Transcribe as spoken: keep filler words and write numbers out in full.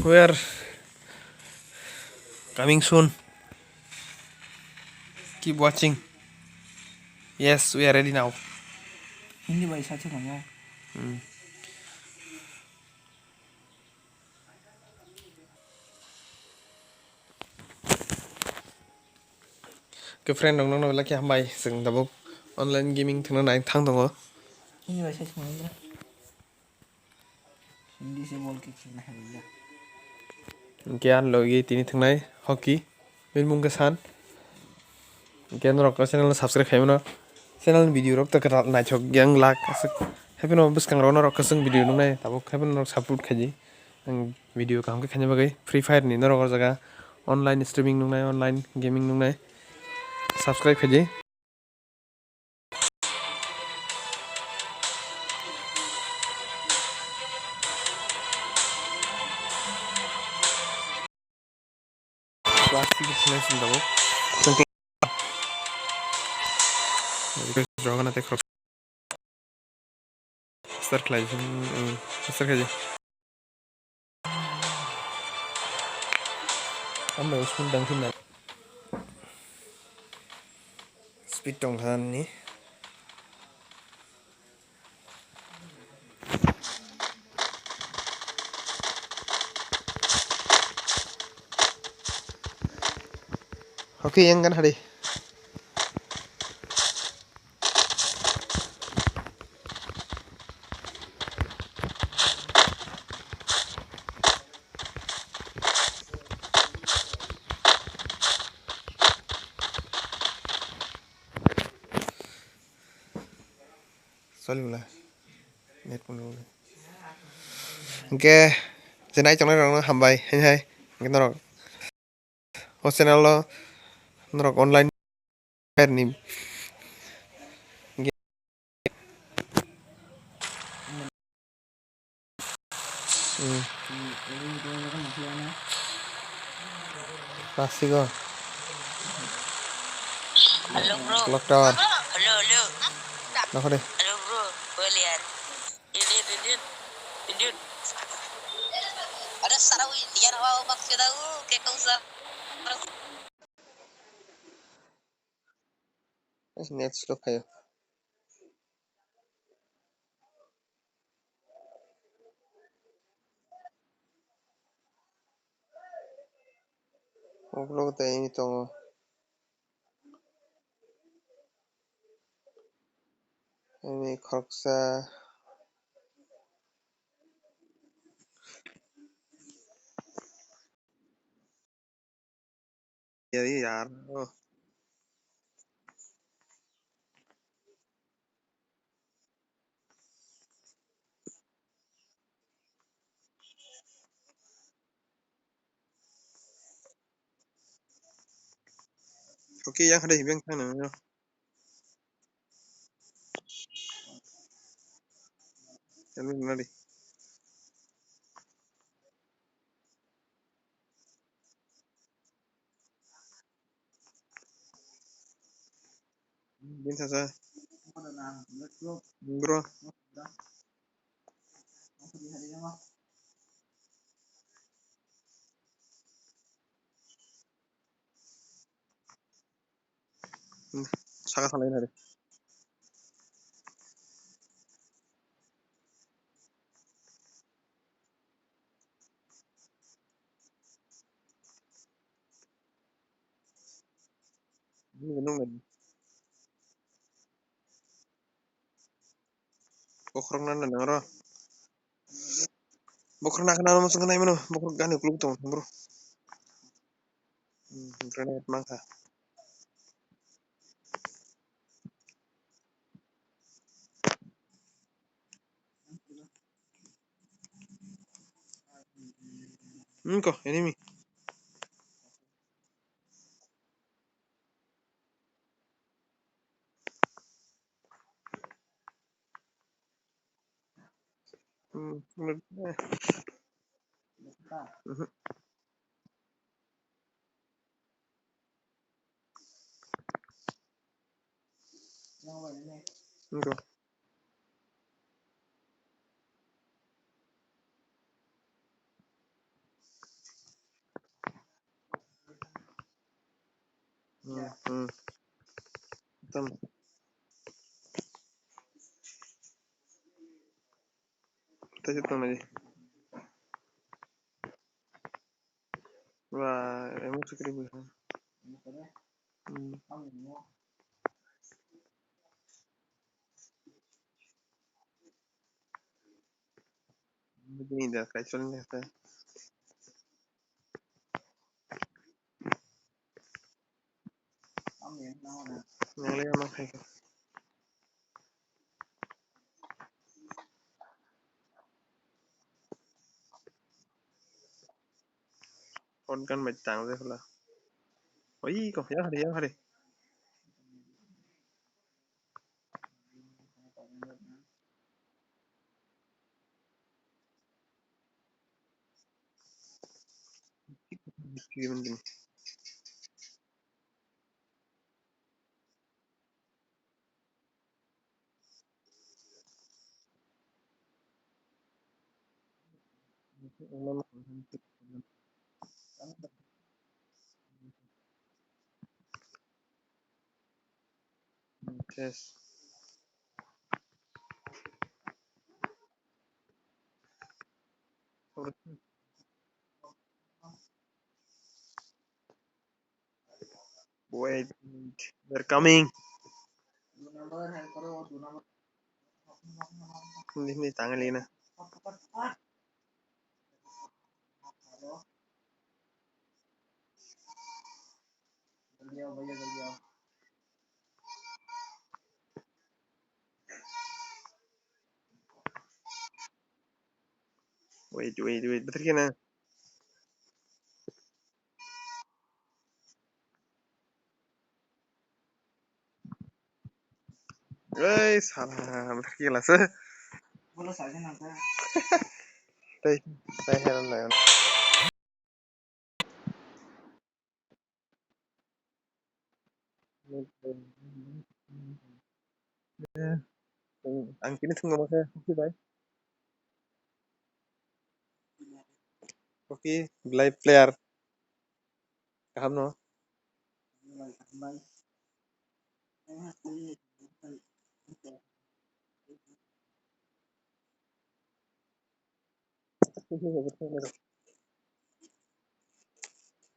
We are coming soon. Keep watching. Yes, we are ready now. Hindi bai sa chuma ya. Hmm. Ke friend rok nokno belai khe hambai, chwng tabuk online gaming thwngna nai thang tongo. Hindi bai sa chuma ya. Hindi se bol kick sini hai ya. Hingke ang logi tini thangnai hockey. Bini mung khe san. Hingke norok o channel no subscribe khai mano. Channel ni video rok ta kwtal naithok yang lak aswk. Happy no bwskang rok norok kwchwng video nuknai tabuk happy norok support khaidi. Ang video kaham khe khaina bagwi Free Fire ni norok o jaga online streaming nuknai, online gaming nuknai. Subscribe khaidi. Plastic ni swnam tabuk. Request rogana tei khorok. Start khlai, hmm, start khlai. Ambai spoon dang khin na. Speed tong kha ni. Okay, yang kan hari. Sorry wala. Net pun wala. Hingke je nai tongnai rok no hambai, hai hai. Hingke norok o channel o norok online ni. Hmm. Plastic o. Hello, bro. Clock tower. Hello, hello. Nokho de. Hello, bro. Boliar. Indian, Indian, Indian. Ada sarau Indian, awak maksud aku, kayak kau sar. Net slow khayo. Ukulok tei ini tongo. Ini khoroksa. Yar, yar. Oh. Okay, yang kada hibeng thang nang. Kami nadi. Bin sasa. Bro. Hmm, saka salai nari. Ini gunung lagi. Bokhorok nana nang ro. Bokhorok nakha nang ro, muchung khe nai mano. Bokhorok gani kuluk tong bro. Hmm, grenade mangkha. Hmm, ko enemy. Hmm, menurut, eh. Mhm. Enggak. Hmm, hmm. Tam. Tei se tongmani. Ba, emo chukri bwkha. Hmm. Bini da kaichol ni khe. Nang le ma khai khe. Shotgun bai tang je khla. Oi ko, yang hari, yang hari. Test. Wait, they're coming. Hindi, hindi, tangan lina. Wait, wait, wait. Betul kena. Ei, salah, betul kena se. Tei, tei heran lain. Ang kini thwngno ma khe, okay, bai. Okay, belai player. Kaham no?